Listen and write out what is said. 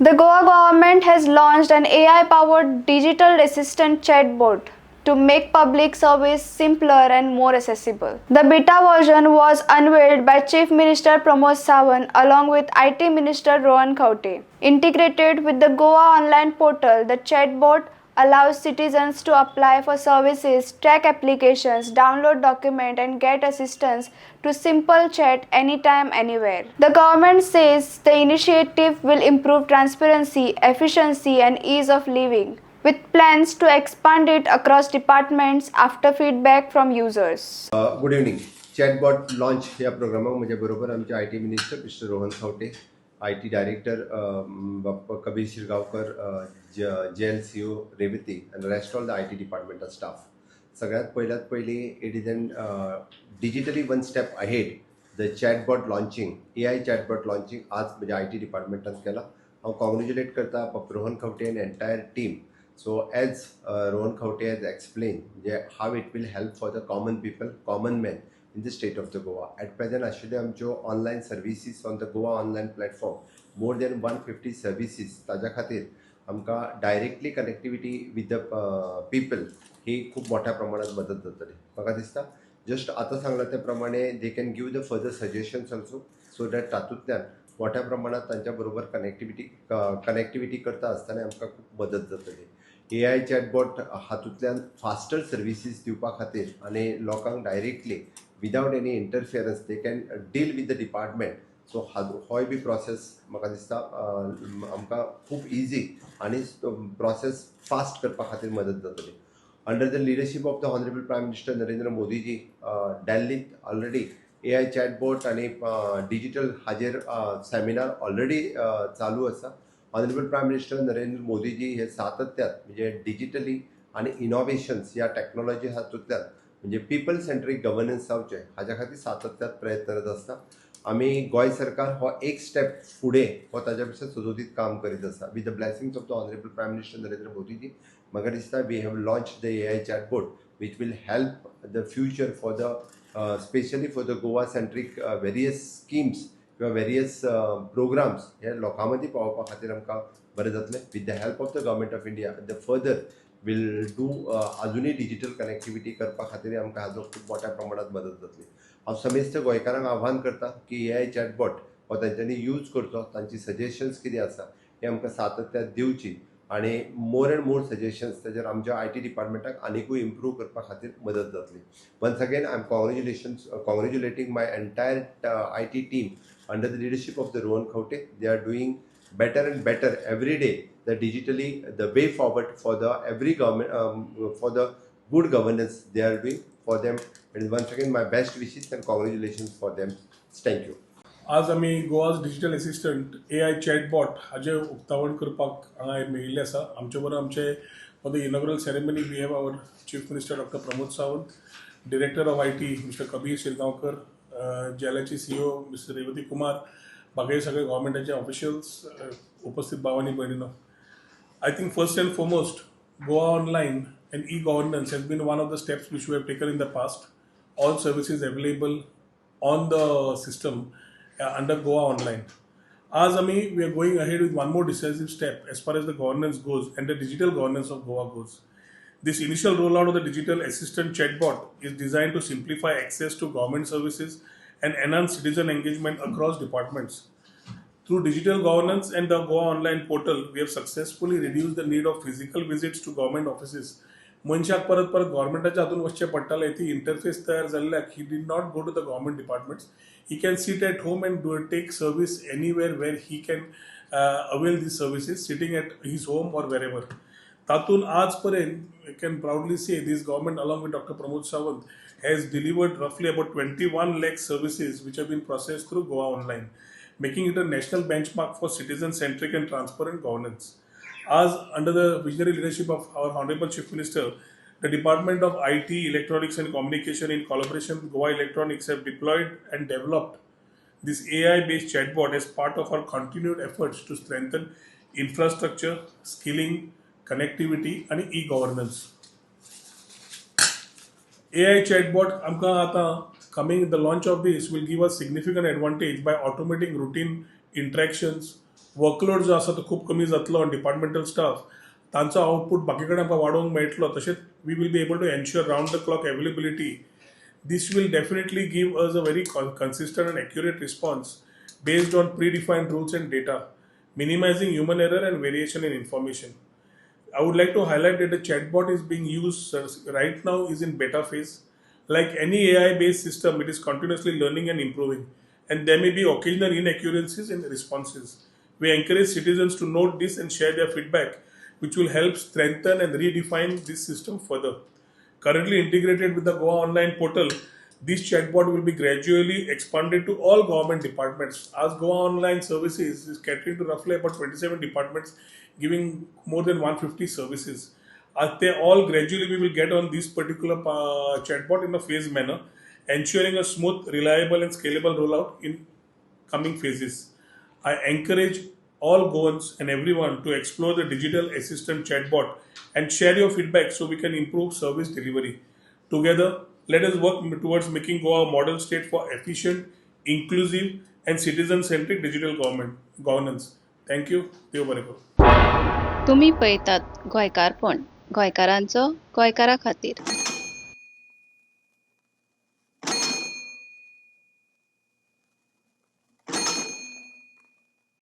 The Goa government has launched an AI powered digital assistant chatbot to make public service simpler and more accessible. The beta version was unveiled by Chief Minister Pramod Sawant along with IT Minister Rohan Khaunte. Integrated with the Goa online portal, the chatbot allows citizens to apply for services, track applications, download documents and get assistance to simple chat anytime, anywhere. The government says the initiative will improve transparency, efficiency and ease of living, with plans to expand it across departments after feedback from users. Good evening. Chatbot launch ह्या प्रोग्रामाक म्हज्या बरोबर आमचे IT minister mister Rohan Khaunte, IT director Kabir Shirgaonkar, JL CEO Revati आनी rest all the IT departmental staff. सगळ्यात पयल्यात पयलीं, it is an digitally one step ahead, the chatbot launching, AI chatbot launching आज म्हज्या IT डिपार्टमेंटान केला. हांव congratulate करता Rohan Khaunte and entire team. So as Rohan Khaunte has explain म्हणजे how it will help for the common people, common man in the state of the Goa. At present आशिल्ल्यो आमच्यो online services on the Goa online platform, more than 150 services, ताज्या खातीर आमकां directly connectivity with the people ही खूब मोठ्या प्रमाणात मदत जातली. म्हाका दिसता जस्ट आतां सांगलां त्या प्रमाणे, they can give the further suggestions also, so that तातूंतल्यान मोठ्या प्रमाणात तांच्या बरोबर कनेक्टिविटी करता आसतना आमकां खूब मदत जातली. एआय चॅटबॉट हातूंतल्यान फास्टर सर्विसीस दिवपा खातीर आनी लोकांक directly, without any interference, they can deal with the department. So होय बी प्रोसेस म्हाका दिसता आमकां खूब इजी आनी प्रोसेस फास्ट करपा खातीर मदत जातली. Under the leadership of the honourable Prime Minister Narendra Modiji, दिल्लींत ऑलरेडी एआय चॅटबॉट आनी डिजिटल हाजेर सेमिनार ऑलरेडी चालू आसा. ऑनरेबल प्रायम मिनिस्टर नरेंद्र मोदीजी हे सातत्यात म्हणजे डिजिटली आनी इनोवेशन्स ह्या टॅक्नोलॉजी हातूंतल्यान म्हणजे पिपल सेंट्रीक गव्हर्नन्स जावचें हाज्या खातीर सातत्यात प्रयत्नरत आसता. आमी गोंय सरकार हो एक स्टेप फुडें हो ताज्या पेक्षा सदोदीत काम करीत आसा. With the blessings of the honourable Prime Minister Narendra Modiji, म्हाका दिसता we have launch the AI chatbot, which will help the future for the specially for the Goa centric various schemes किंवा वेरियस प्रोग्राम्स हे लोकां मदीं पावोवपा खातीर आमकां बरें जातलें. With the help of the Government of India, the further will do अजुनूय digital connectivity करपा खातीर आमकां हाजो खूब मोठ्या प्रमाणात मदत जातली. हांव समेस्त गोंयकारांक आव्हान करता की एआय चॅटबॉट हो तांच्यांनी यूज करचो, तांची सजेशन्स कितें आसा हें आमकां सातत्यात दिवची आनी मोर एंड मोर सजेशन्स ताजेर आमच्या IT डिपार्टमेंटाक आनिकूय इम्प्रूव करपा खातीर मदत जातली. Once again, I am congratulating my entire IT team under the leadership of the Rohan Khaunte. They are doing better and better every day, the digitally the way forward for the every government, for the good governance they are doing for them. And once again, my best wishes and congratulations for them. Thank you. आज आमी Goa's digital assistant AI chatbot हाजें उक्तावण करपाक हांगा मेळिल्लें आसा. आमचे बरोबर आमचे for the inaugural ceremony we have our Chief Minister Doctor Pramod Sawant, Director of IT Mister Kabir Shirgaonkar, जेलाचे CEO mister Revati Kumar, बाकी सगळे गव्हर्मेंटाचे ऑफिशियल्स, उपस्थित भाव आनी भयणीनो. I think first and foremost, Goa Online and e-governance has been one of the steps which we have taken in the past. All services available on the system under Goa Online. आज आमी we are going ahead with one more decisive step as far as the governance goes and the digital governance of Goa goes. This initial rollout of the digital assistant chatbot is designed to simplify access to government services and enhance citizen engagement across departments. Through digital governance and the Goa Online portal, we have successfully reduced the need of physical visits to government offices. मनशाक परत परत गव्हर्मेंटाच्या हातून वचचें पडटालें. ती interface तयार जाल्ल्याक he did not go to the government departments. He can sit at home and do take service anywhere where he can avail these services, sitting at his home or wherever. तातूंत आज पर्यंत can proudly say this government, along with Doctor Pramod Sawant, has delivered roughly about 21 lakh services which have been processed through Goa Online, making it a national benchmark for citizen centric and transparent governance. As under the visionary leadership of our Honorable Chief Minister, the Department of IT, Electronics and Communication, in collaboration with Goa Electronics, have deployed and developed this AI based chatbot as part of our continued efforts to strengthen infrastructure, skilling, connectivity, and e governance. AI chatbot आमकां आतां coming, the launch of this will give us significant advantage by automating routine interactions. Workload जो आसा तो खूब कमी जातलो आनी departmental staff तांचो आउटपूट बाकी कडेन आमकां वाडोवंक मेळटलो. तशेंच we will be able to ensure round the clock availability. This will definitely give us a very consistent and accurate response based on predefined rules and data, minimizing human error and variation in information. I would like to highlight that the chatbot is being used right now is in beta phase. Like any AI based system, it is continuously learning and improving, and there may be occasional inaccuracies in responses. We encourage citizens to note this and share their feedback, which will help strengthen and redefine this system further. Currently integrated with the Goa Online portal, this chatbot will be gradually expanded to all government departments. As Goa Online Services is catering to roughly about 27 departments, giving more than 150 services. As they all gradually we will get on this particular chatbot in a phased manner, ensuring a smooth, reliable, and scalable rollout in coming phases. I encourage all Goans and everyone to explore the digital assistant chatbot and share your feedback so we can improve service delivery. Together, let us work towards making Goa a model state for efficient, inclusive, and citizen centric digital government governance. Thank you. देव बरें करूं. तुमी पळयतात गोंयकारपण, गोंयकारांचो गोंयकारा खातीर.